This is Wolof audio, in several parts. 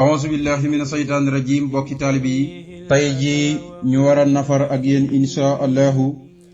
auzu billahi mina saytaani rajim bokki taalibi yi tey jii ñu war a nafar ak yéen insha allahu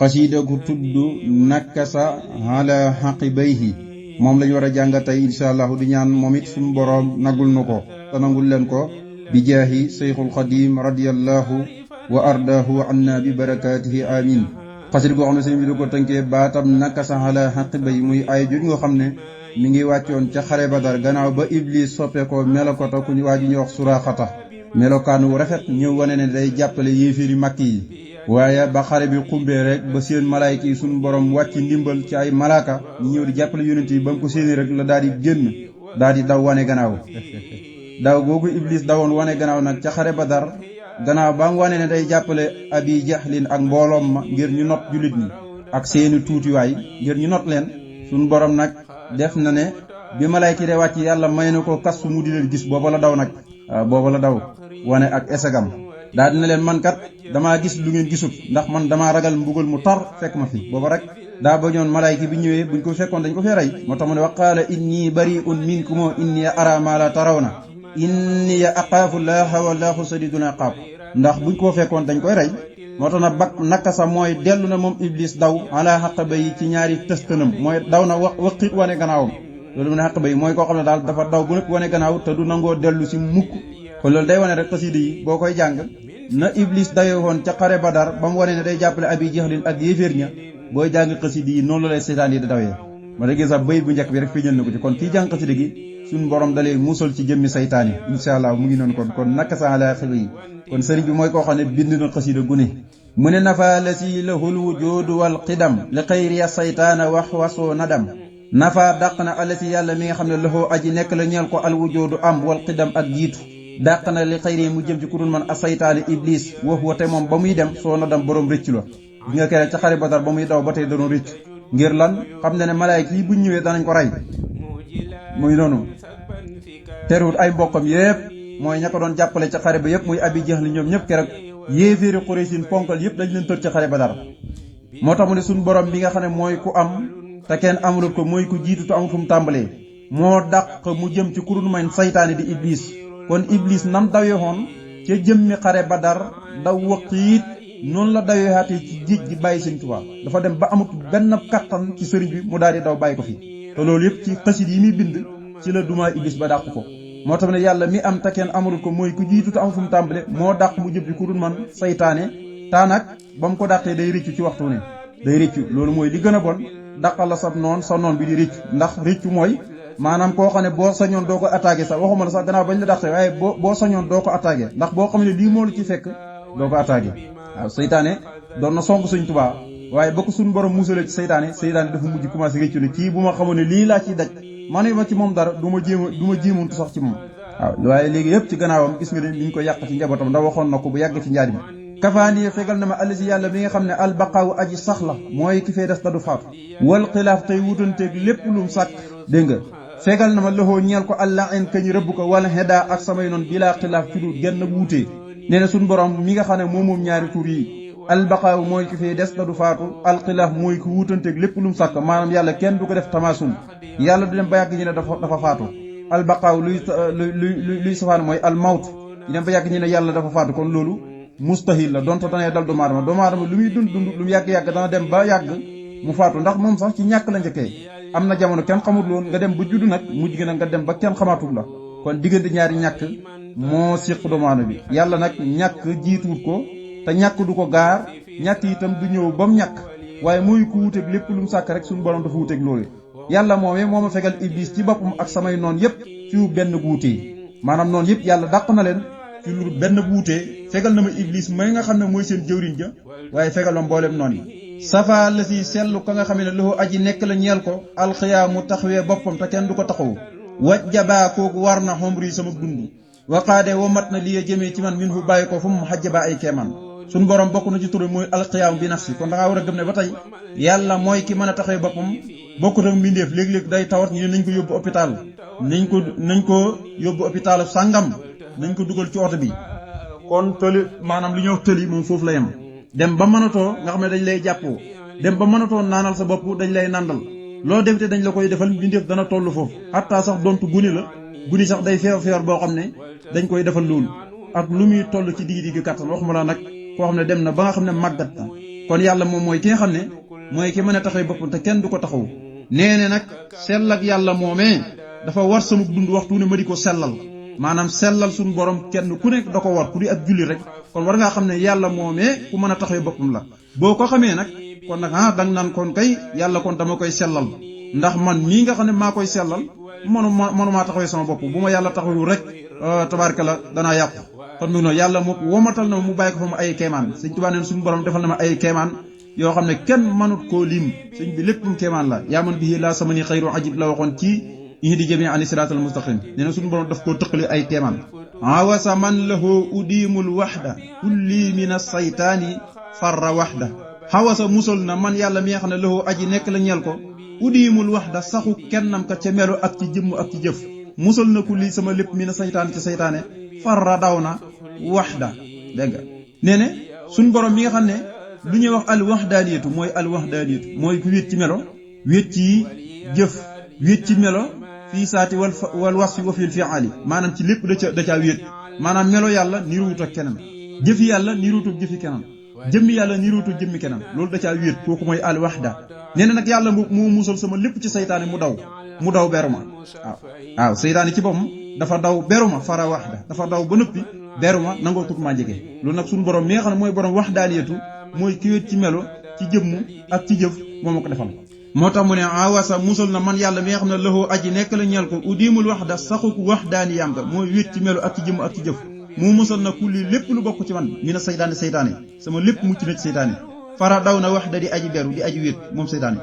xasiida gu tudd nakasa ala haqibayhi moom lañu war a jàng tey insha allahu di ñaan moom it suñu boroom nagul nu ko te nangul leen ko bi jaahi seyxul xadim radiyallahu wa ardaahu anna bi barakaatihi amin xasiida goo xam ne sëñ bi du ko tënkee baatam nakasa ala haqibayhi muy ay jot nga xam ne mi ngi wàccoon ca xare Badar gannaaw ba Iblis soppeekoo melokota ku ñu waa ji ñuy wax Suraaxata melokaan wu rafet ñëw wane ne day jàppale yéeféeri Makka yi waaye ba xare bi xumbee rek ba seen malaayka yi suñu borom wàcc ndimbal ci ay malaaka ñu ñëw di jàppale yonent yi ba mu ko séeni rek la daal di génn daal di daw wane gannaaw daw googu Iblis dawoon wane gannaaw nag ca xare Badar gannaaw ba mu wane ne day jàppale Abi Jahlin ak mbooloom ma ngir ñu not jullit ñi ak seeni tuutiwaay ngir ñu not leen suñu borom nag def na ne bi malayka de wàcc yàlla may na ko kas mu di leen gis booba la daw nag booba la daw wane ak esegam daal dina leen man kat damaa gis lu ngeen gisut ndax man damaa ragal mbugal mu tar fekk ma fi booba rek daa bañoon malayka bi ñëwee buñ ko fekkoon dañ ko fee rey moo tax mu ne wa qaala inni bari'un minkum inni ara ma la tarawna inni aqaafu llaaha wallaahu shadiidul iqaab ndax buñ ko fekkoon dañ koy rey moo tax na nakasa mooy dellu na moom Iblis daw ala xaqaba yi ci ñaari tëstanam mooy daw na waqit wane gannaawam loolu mu ne xaqaba yi mooy koo xam ne daal dafa daw bu nekk wane gannaaw te du nangoo dellu si mukk kon loolu day wane rek xasida yi boo koy jàng na Iblis dawee woon ca xare Badar ba mu wane ne day jàppale Abi Jahlin ak yéeféer ña booy jàng xasida yi noonu la lay seytaan yi di dawee ma da gis sax bayit bu njëkk bi rek fii ñël na ko ci kon kii jàng xasida gi suñu borom dalee musal ci jëmmi saytaan yi insha allah mu ngi noonu kon nakasa ala xaqaba yi kon sëriñ bi mooy koo xam ne bind na xasida gu ne mu ne nafa la si lahul wujudu wal qidam li xayri ya saytaana wax wasoo nadam nafa dàq na ala si yàlla mi nga xam ne loxoo aji nekk la ñeel ko al wujudu am wal qidam ak jiitu dàq na li xayri mu jëm ci ku dul man a saytaani Iblis wax wate moom ba muy dem soo nadam boroom rëccu la gi nga kere ca xare Badar ba muy daw ba tey doon rëccu ngir lan xam ne ne malaayka yi buñ ñëwee danañ ko rey muy noonu terewut ay mbokkam yépp mooy ña ko doon jàppale ca xare ba yépp muy Abi Jahl ñoom ñëpp keroog yéeféeri Quraysin ponkal yëpp dañ leen tër ci xare Badar moo tax mu ne suñu borom bi nga xam ne mooy ku am te kenn amul ko mooy ku jiitu te amul fu mu tàmbalee moo dàq mu jëm ci kurun mañ saytaane di Iblis kon Iblis nam dawee xoon ca jëmmi xare Badar daw waqiit noonu la dawee xaatee ci géej gi bàyyi Sëriñ Tuubaa dafa dem ba amut benn kattan ci sëriñ bi mu daal di daw bàyyi ko fi te loolu yëpp ci xasit yi muy bind ci la dumaa Iblis ba dàq ko moo tax ne yàlla mi am te kenn amul ko mooy ku jiitu te am fu mu tàmbale moo dàq mu jëm ci ku dul man saytaane taa nag ba mu ko dàqee day rëccu ci waxtu ne day rëccu loolu mooy li gën a bon dàqal la sa noon bi di rëccu ndax rëccu mooy maanaam koo xam ne boo sañoon doo ko attaqué sax waxuma la sax gannaaw bañ la dàqee waaye boo sañoon doo ko attaqué ndax boo xam ne lii moo la ci fekk doo ko attaqué waaw saytaane doon na song Sëriñ Tuubaa waaye ba ko suñu borom musalee ci saytaane dafa mujj commencé rëccu ne kii bu ma xamoon ne lii laa ciy daj man ma ci moom dara du ma jéemantu sax ci moom waaw waaye léegi yëpp ci gannaawam gis nga ne liñ ko yàq ci njabootam ndax waxoon na ko bu yàgg ci njaari mi kafaani fegal na ma allasi yàlla mi nga xam ne albaqaawu aji sax la mooy ki fee des ta du faatu wal xilaaf tey wutanteeg lépp lum sàkk dégg nga fegal na ma loxoo ñeel ko allah en kañ rëbb ko wala xedaa ak samay noon bilaa xilaaf ci dul genn wuutee nee na suñ borom mi nga xam ne moom ñaari tur yi albaqaawu mooy ki fee des ta du faatu alxilaaf mooy ki wutanteeg lépp lum sàkk maanaam yàlla kenn du ko def tamaasul yàlla du dem ba yàgg ñu ne dafa faatu albaqaaw luy safaan mooy almawt ñu dem ba yàgg ñu ne yàlla dafa faatu kon loolu mustahil la donte danay dal doomu aadama lu muy dund lu mu yàgg dana dem ba yàgg mu faatu ndax moom sax ci ñàkk la njëkkee am na jamono kenn xamul woon nga dem ba judd nag mujj gi nag nga dem ba kenn xamaatul la kon diggante ñaari ñàkk moo siq doomu aadama bi yàlla nag ñàkk jiituwut ko te ñàkk du ko gaar ñàkk itam du ñëw ba mu ñàkk waaye mooy ku wuteeg lépp lu mu sàkk rek suñu borom dafa wuteeg loolu yàlla moomee moo ma fegal Iblis ci boppam ak samay noon yëpp ci benn guutee maanaam noonu yëpp yàlla dàq na leen ci lu benn guutee fegal na ma Iblis may nga xam ne mooy seen jëwriñ ja waaye fegal ma mboolem noon yi safa la si seetlu ka nga xam ne loxo aji nekk la ñeel ko alxiyaa mu taxawee boppam te kenn du ko taxawu wajjabaa kooku war na xomri sama dund waqaade wo mat na lii jëmee ci man min fu bàyyi ko fu mu xajjabaa ay keemaan suñu borom bokk na ci tur mooy alxiyaam bi nafsi kon da ngaa war a gëm ne ba tey yàlla mooy ki mën a taxawee boppam bokkut ak mbindeef léeg-léeg day tawat ñu ne nañ ko yóbbu hôpital nañ ko yóbbu hôpital sàngam nañ ko dugal ci oto bi kon tëli maanaam li ñuy wax tëli moom foofu la yem dem ba mënatoo nga xam ne dañ lay jàppoo dem ba mënatoo naanal sa bopp dañ lay nandal loo def te dañ la koy defal mbindeef dana toll foofu xattaa sax dontu guni la guni sax day feebar boo xam ne dañ koy defal loolu ak lu muy toll ci digg kàttan waxuma la nag koo xam ne dem na ba nga xam ne màggat na kon yàlla moom mooy ki nga xam ne mooy ki mën a taxaw boppam te kenn du ko taxaw nee ne nag sell ak yàlla moomee dafa war sama dund waxtu ne ma di ko sellal maanaam sellal suñu borom kenn ku nekk da ko war ku di ab julli rek kon war ngaa xam ne yàlla moomee ku mën a taxaw boppam la boo ko xamee nag kon nag dang naan kon kay yàlla kon dama koy sellal ndax man mii nga xam ne maa koy sellal mënumaa taxawee sama bopp bu ma yàlla taxawu rek tabaaraka la danaa yàqu kon mu noonu yàlla moo womatal na mu bàyyi ko fa mu ay keemaan sëñ Tuubaa neen suñu borom defal na ma ay keemaan yoo xam ne kenn mënut koo lim sëñ bi lépp mu keemaan la yaa man bii laa sama ni xayru ajib la waxoon ci ihdi jami ani siraatal mustaqim nee na suñu borom daf koo tëqale ay keemaan awasa man lahu udimul waxda kulli min as-saytaani farra waxda xawasa musal na man yàlla mi nga xam ne lahu aji nekk la ñeel ko udimul waxda saxu kennam ka ca melo ak ci jëmm ak ci jëf musal na kulli sama lépp mi na saytaan ci saytaane farra daw na waxda dégg nga nee ne suñ borom mi nga xam ne lu ñuy wax al waxdaaniyatu mooy ku wéet ci melo wéet ci jëf wéet ci melo fii saati wal wasfi wa fil fi'ali maanaam ci lépp da caa wéet maanaam melo yàlla niruwut ak keneen jëfi yàlla niruwut ak jëfi keneen jëmmi yàlla niruwut ak jëmmi keneen loolu da caa wéet kooku mooy al waxda nee na nag yàlla moo musal sama lépp ci saytaane mu daw beruma waaw saytaane ci boppam dafa daw beruma fara waxda dafa daw ba nëppi beruma nangoo tut maa jege loolu nag suñu borom mi nga xam ne mooy borom waxdaaniyatu mooy ki wéet ci melo ci jëmm ak ci jëf moo ma ko defal moo tax mu ne awasa musal na man yàlla mi nga xam ne lahu aji nekk la ñeel ko udimul waxda saxuk waxdaani yam ga mooy wéet ci melo ak ci jëmm ak ci jëf mu musal na kulli lépp lu bokk ci man mi na saytaane sama lépp mucc na ci saytaane fara daw na waxda di aji beru di aji wéet moom saytaane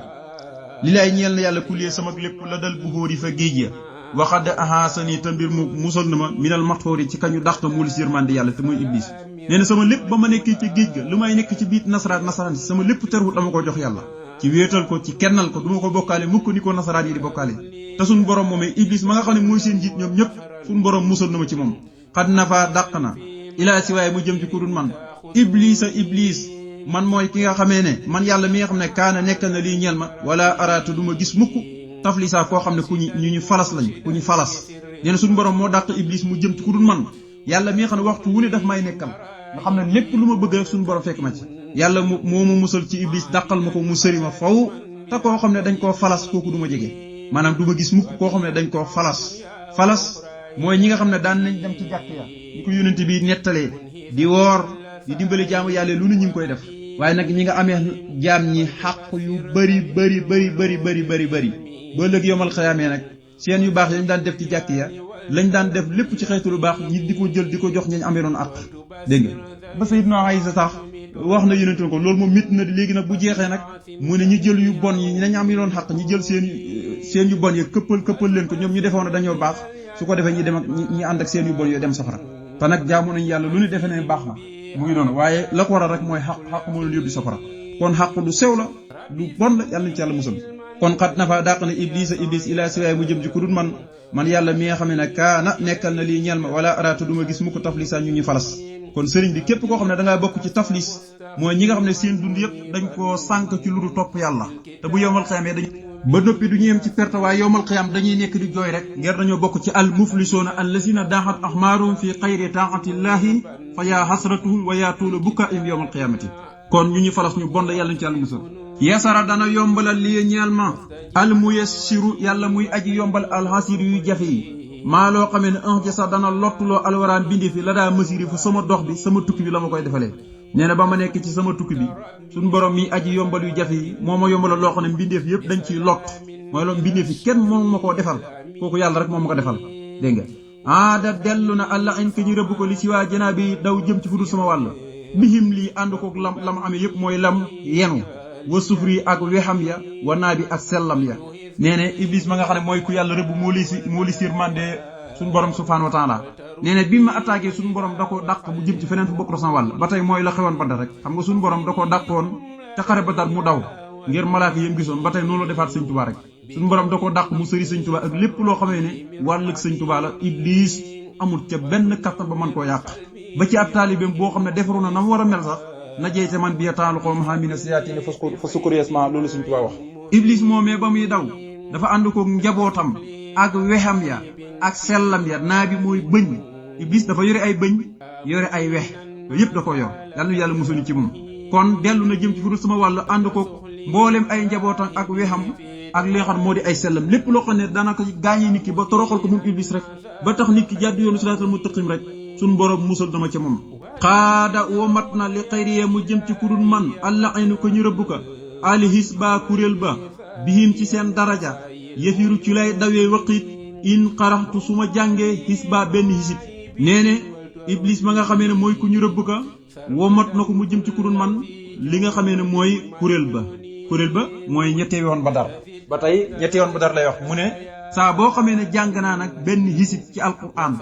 li lay ñeel na yàlla kulli sama lépp la dal bu hóori fa géej ya waxad ahasani te mbir mu musal na ma minal maxtoori ci kañu dàq muuli si yërmande yàlla te mooy iblis nee na sama lépp ba ma nekkee ci géej ga lu may nekk ci biit nasaraan si sama lépp terwut dama ko jox yàlla ci wéetal ko ci kennal ko duma ko bokkaale mukk ni ko nasaraan yi di bokkaale te suñ borom moomee iblis ma nga xam ne mooy seen jiit ñoom ñëpp suñ borom musal na ma ci moom xad nafa dàq na ilaa si waaye mu jëm ci ku dul man iblis man mooy ki nga xamee ne man yàlla mi nga xam ne kaana nekk na lii ñeel ma wala araatu du ma gis mukk taflisa koo xam ne ñu falas lañ ku ñu falas nee na suñu borom moo dàq iblis mu jëm ci ku dul man yàlla mi nga xam ne waxtu wu ne daf may nekkal nga xam ne lépp lu ma bëgg rek suñu borom fekk ma ci yàlla moo ma musal ci iblis dàqal ma ko mu sëri ma faw te koo xam ne dañ koo falas kooku du ma jege maanaam du ma gis mukk koo xam ne dañ koo falas mooy ñi nga xam ne daan nañ dem ci jàkk ya ñi ko yónent bi nettalee di woor di dimbali jaamu yàlla lu ne ñu ngi koy def waaye nag ñi nga amee jaam ñi xàq yu bari ba léegi yomal xayaamee nag seen yu baax yañ daan def ci jàkk ya lañ daan def lépp ci xeetu lu baax ñi di ko jël di ko jox ñañ amee noonu àq dégg nga ba Sayyidna Aysa sax wax na yónent ko loolu moom métti na léegi nag bu jeexee nag mu ne ñu jël yu bon yi nañ am yoon xaq ñi jël seen yu bon yi këppal leen ko ñoom ñu defoon dañoo baax su ko defee ñi dem ak ñi ànd ak seen yu bon yooyu dem safara te nag jaamu nañ yàlla lu ne defe ne baax na mu ngi doon waaye la ko waral rek mooy xaq moo leen yóbbu safara kon xaq du sew la du bon la yàlla nañ ci yàlla musal kon xat na fa dàq na iblis ilaa siwaay mu jëm ci ku dul man yàlla mi nga xam ne kaana nekkal na lii ñeel ma wala araatu du ma gis mu ko taflisa ñu falas kon sëriñ bi képp koo xam ne da ngaa bokk ci taflis mooy ñi nga xam ne seen dund yëpp dañ koo sànk ci lu du topp yàlla te bu yowmal xiyaamee dañ ba noppi du ñu yem ci perte waaye yowmal xiyaam dañuy nekk di jooy rek ngir dañoo bokk ci al muflisoona allazina daaxat ahmaaruhum fi xayri taatillahi fa yaa hasratuhum wa yaa tuula bukaa'im yowmal xiyaamati kon ñu falas ñu bon la yàlla ñu ci yàlla musal yasara dana yombalal lii ñeel ma al muyassiru yàlla muy aji yombal alxasir yu jafe yi maa loo xamee ne un sax dana lottuloo alwaraan bindi fi la daa masiri fu sama dox bi sama tukki bi la ma koy defalee nee na ba ma nekk ci sama tukki bi suñ borom mi aji yombal yu jafe yi moo ma yombalal loo xam ne mbindeef yëpp dañ ciy lott mooy loolu mbindeef yi kenn moom ma koo defal kooku yàlla rek moom ma ko defal dégg nga aada dellu na àlla in ki ñu rëbb ko li si waa janaa bi daw jëm ci fudul sama wàll bihim lii ànd kook lam amee yëpp mooy lam yenu wa sufri ak wexam ya wa naa bi ak sellam ya nee ne iblis ma nga xam ne mooy ku yàlla rëbb moo li sirmande suñu borom subhanahu wa taala nee ne bi ma attaqué suñu borom da ko dàq mu jëm ci feneen fu bokk sama wàll ba tey mooy la xewoon Badar rek xam nga suñu borom da ko dàqoon te xare Badar mu daw ngir malaaka yëm gisoon ba tey noonu la defaat sëñ Tuubaa rek suñu borom da ko dàq mu sëri sëñ Tuubaa ak lépp loo xamee ne wàllug sëñ Tuubaa la iblis amul ca benn kattan ba mën koo yàq ba ci ab taalibeem boo xam ne defaru na na mu war a mel sax na jeyte man bi taalu xaw ma mina siyaatini fa sukkur yasma loolu sëñ Tuubaa wax iblis moomee ba muy daw dafa ànd ko njabootam ak wexam ya ak sellam ya naa bi mooy bëñ. iblis dafa yore ay bëñ yore ay wex yooyu yëpp da ko yor yàlla musal ci moom. kon dellu na jëm ci furu sama wàllu ànd ko mboolem ay njabootam ak wexam ak li nga xam moo di ay sellam lépp loo xam ne dana ko gaañee nit ki ba toroxal ko moom iblis rek ba tax nit ki jàdd yoonu siraatal mustaqim rek suñ borom musal dama ca moom. xaada womat na li xayriye mu jëm ci kurun man allah aynu ko ñu rëbb ko alihis ba kuréel ba bihim ci seen daraja yëfiru ci lay dawee waqiit in xaraxtu su ma jàngee xis ba benn xisib. nee ne iblis ma nga xamee ne mooy ku ñu rëbb ko womat na ko mu jëm ci kurun man li nga xamee ne mooy kuréel ba mooy ñetti yoon Badar. ba tey ñetti yoon Badar lay wax mu ne saa boo xamee ne jàng naa nag benn xisib ci alquran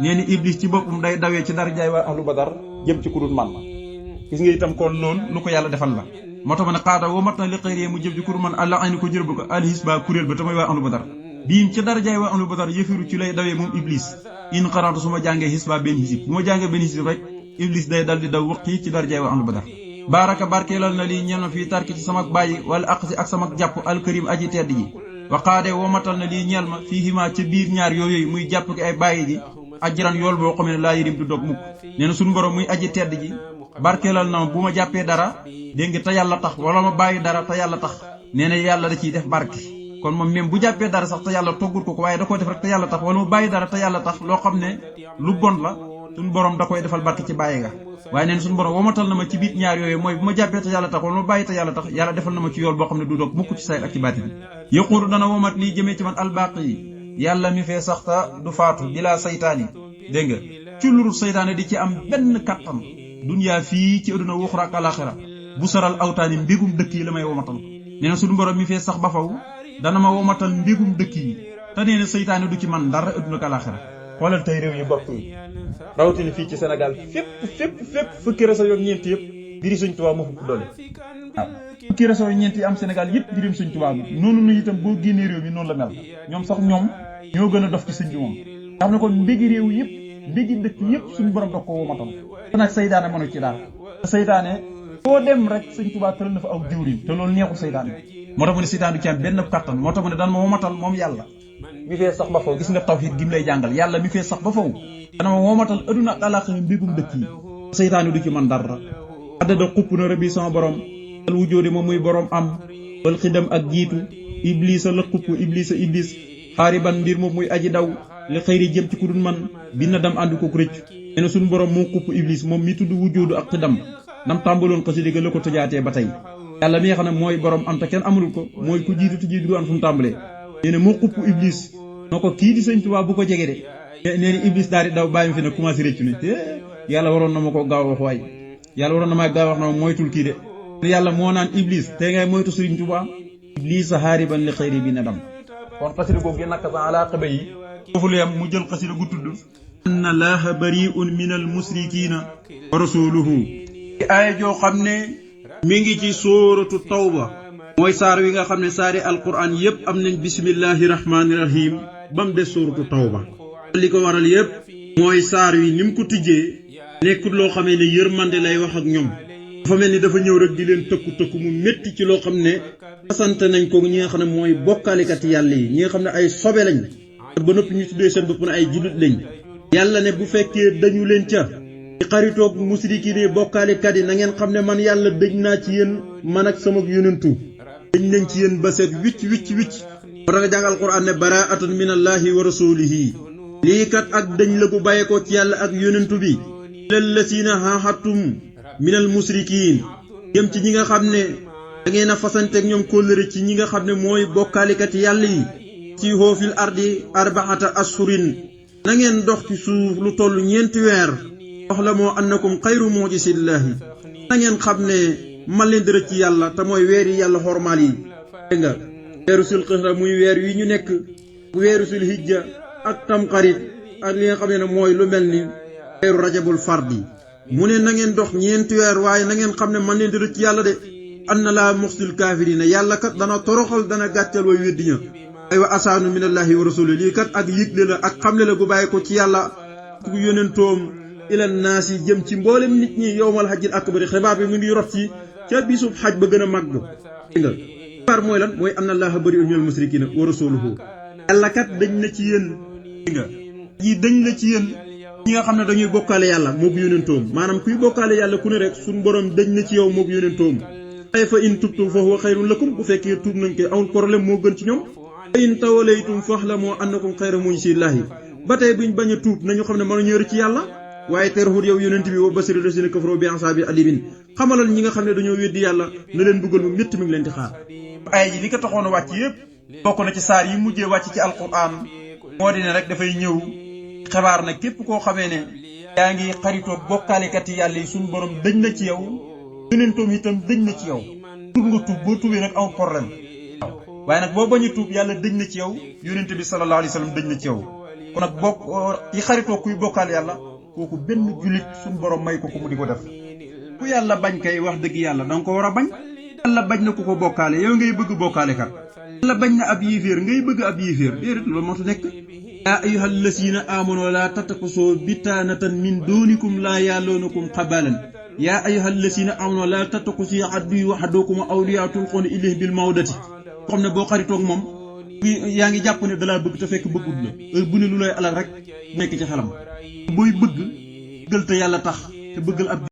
nee ni iblis ci boppam day dawee ci darajaay waa ahlu Badar jëm ci kurun man. gis nga itam kon loolu lu ko yàlla defal la moo tax ma ne xaada womat na li xëyree mu jëm ci kurun man allah ayni ko jërëb ko alhis ba kuréel ba te mooy waa ahlu Badar biim ci darajaay waa ahlu Badar yëfiru ci lay dawee moom iblis in xarantu su ma jàngee xis ba benn xisib bu ma jàngee benn xisib rek iblis day dal di daw wëqi ci darajaay waa ahlu Badar. baraka barkeelal na lii ñeel ma fii tarki ci sama bàyyi wala aqsi ak sama jàpp alkarim aji tedd ji waxaade womatal na lii ñeel ma fii himaa ca biir ñaar yooyu muy jàpp ki ay bàyyi ji ajran yool boo xam ne laa yërim du dog mukk. nee na suñu borom muy aji tedd ji barkeelal na ma bu ma jàppee dara dégg nga te yàlla tax wala ma bàyyi dara te yàlla tax nee na yàlla da ciy def barke. kon moom même bu jàppee dara sax te yàlla toggul ko waaye da koy def rek te yàlla tax wala mu bàyyi dara te yàlla tax loo xam ne lu bon la suñu borom da koy defal barke ci bàyyi ga. waaye neen suñu borom womatal na ma ci biir ñaar yooyu mooy bu ma jàppee te yàlla tax wala ma bàyyi te yàlla tax yàlla defal na ma ci yool boo xam ne du doog mukk ci say ak ci baati bi. yëquuru dana womat lii jëmee ci man albaqi yi yàlla mi fee saxta du faatu bilaa saytaani dégg nga ci lurul saytaane di ci am benn kattan duniyaa fii ci adduna wuxura ak alaxira bu saral awtaani mbégum dëkk yi la may womatal. nee na suñu borom mi fee sax ba faw dana ma womatal mbégum dëkk yi te nee na saytaane du ci man dara adduna ak alaxira. xoolal tey réew yi bokk yi rawatina fii ci Sénégal fépp fukki réseau yoog ñeent yëpp biri Sëñ Tuubaa moo fa doole. waaw fukki réseau yi ñeent yi am Sénégal yëpp birim Sëñ Tuubaa noonu nu itam boo génnee réew mi noonu la mel ñoom sax ñoo gën a dof ci sëñ bi moom. xam ne kon mbégi réew yëpp mbégi dëkk yëpp suñu borom dox ko womatal te nag saytaane mënu ci dara te saytaane foo dem rek Sëñ Tuubaa tëral na fa aw diwlin te loolu neexul saytaane moo tax mu ne saytaane du ci am benn kattan moo tax mu ne daan ma womatal moom yàlla mi fee sax ba faw. gis nga tawhid gi mu lay jàngal yàlla mi fee sax ba faw dana ma womatal adduna ak àllaaxira mbégum dëkk yi saytaane du ci man dara. addada xupp na rabbi sama borom al wujóode moom muy borom am wal xidam ak jiitu iblisa la xupp iblis xaariban mbir moom muy aji daw li xëyri jëm ci ku dul man bi na dam ànd ko rëcc. nee na suñu borom moo xupp iblis moom mi tudd wujóodu ak xidam nam tàmbaloon xasida ga la ko tëjaatee ba tey yàlla mi nga xam ne mooy borom am te kenn amul ko mooy ku jiitu te jiitu du am fu mu tàmbalee. nee na moo xupp iblis noo ko kii di Sëñ Tuubaa bu ko jege de nee na iblis daal di daw bàyyi fi ne commencé réccu ne yàlla waroon na ma ko gaaw wax waay yàlla waroon na ma gaaw wax na ma moytul kii de yàlla moo naan iblis te ngay moytu Sëñ Tuubaa iblis sa xaariban li xëyri bi na dam. kon xasida googu nakk sa ala xaba yi foofu la yam mu jël xasida gu tudd anna laaha bari'un min al musrikiina wa rasuluhu aaya joo xam ne mi ngi ci sóoratu tawba mooy saar wi nga xam ne saari alquran yépp am nañ bismillahi rahmaani rahim ba mu des sóoratu tawba. li ko waral yépp mooy saar wi ni mu ko tijjee nekkul loo xamee ne yërmande lay wax ak ñoom dafa mel ni dafa ñëw rek di leen tëkku mu métti ci loo xam ne sant nañ ko ñi nga xam ne mooy bokkaalikat yàlla yi ñi nga xam ne ay sobe lañ ba noppi ñu tuddee seen bopp ne ay jullit lañ. yàlla ne bu fekkee dañu leen ca ci xaritoog musrikiin yi bokkaalikat yi na ngeen xam ne man yàlla dëj naa ci yéen man ak sama yonentu dañ nañ ci yéen ba seet wicc moo tax nga jàng alquran ne baraatun min allahi wa rasulihi lii kat ak dañ la gu bàyyeekoo ci yàlla ak yonentu bi lal lasiina haahadtum min al musrikiin jëm ci ñi nga xam ne da ngeen a fasanteeg ñoom kóllëre ci ñi nga xam ne mooy bokkaalikat yàlla yi ci hoofil ardi arbaata ashurin na ngeen dox ci suuf lu toll 4 weer wax la moo annakum xayru mu'jizillaahi na ngeen xam ne man leen dërëj ci yàlla te mooy weer yi yàlla xormaal yi dégg nga weeru sul xisra muy weer wi ñu nekk weeru sul hijja ak tamxarit ak li nga xam ne mooy lu mel ni weeru rajabul fardi mu ne na ngeen dox 4 weer waaye na ngeen xam ne man leen dërëj ci yàlla de anna laa muxsil kaafiriina yàlla kat dana toroxal dana gàccal way weddi ña aywa asaanu minallahi wa rasuli lii kat ak yëgle la ak xamle la gu bàyyi ko ci yàlla ku yónentoom ilan naas yi jëm ci mboolem nit ñi yowmal hajjil akbari xibaar bi mu ngi rot ci ca bisub xaj ba gën a màgg nga par mooy lan mooy anna allaha bari'un minal musrikiina wa rasuluhu yàlla kat dañ na ci yéen dañ na ci yéen ñi nga xam ne dañuy bokkaale yàlla moog yónentoom maanaam kuy bokkaale yàlla ku ne rek suñu borom dañ na ci yow moog yónentoom ay fa in tubtum fa huwa xayrun lakum bu fekkee tuub nañ koy amul problème moo gën ci ñoom fa in tawalaytum fa'lamu annakum xayra mu'jizillaahi ba tey buñ bañ a tuub nañu xam ne mënuñu rëcc ci yàlla waaye terewul yow yónent bi wa bashiri lazina kafaru bi azaabin aliim xamalal ñi nga xam ne dañoo weddi yàlla na leen buggal mu métti mi ngi leen di xaar. ay ji li ko taxoon a wàcc yëpp bokk na ci saar yi mujjee wàcc ci alquran moo di ne rek dafay ñëw xabaar na képp koo xamee ne yaa ngi xaritoo bokkaalekat yi yàlla yi suñu borom dëñ na ci yow yónentoom itam dëñ na ci yow tuub nga tuub boo tuubee nag amul problème waaye nag boo bañ a tuub yàlla dëñ na ci yow yónent bi sallallahu alayhi wa sallam dëñ na ci yow kon nag bokk yi xaritoo kuy bokkaal yàlla kooku benn jullit suñu borom may ko mu di ko def ku yàlla bañ kay wax dëgg yàlla danga ko war a bañ yàlla bañ na ku ko bokkaale yow ngay bëgg bokkaale kat yàlla bañ na ab yéeféer ngay bëgg ab yéeféer déedéet loolu moo tu nekk yaa ayyuhal lazina amanu laa tattaxisuu bitaanatan min duunikum laa ya'luunakum xabaalan yaa ayyuhal lazina amanu laa tattaxisuu aduwwii wa aduwwakum awliyaa tulquuna ilayhim bil mawdati xam ne boo xaritoog moom yaa ngi jàpp ne dalaa bëgg te fekk bëggut la heure bu ne lu lay alal rek nekk ci xelam booy bëgg te yàlla tax te bëggal ab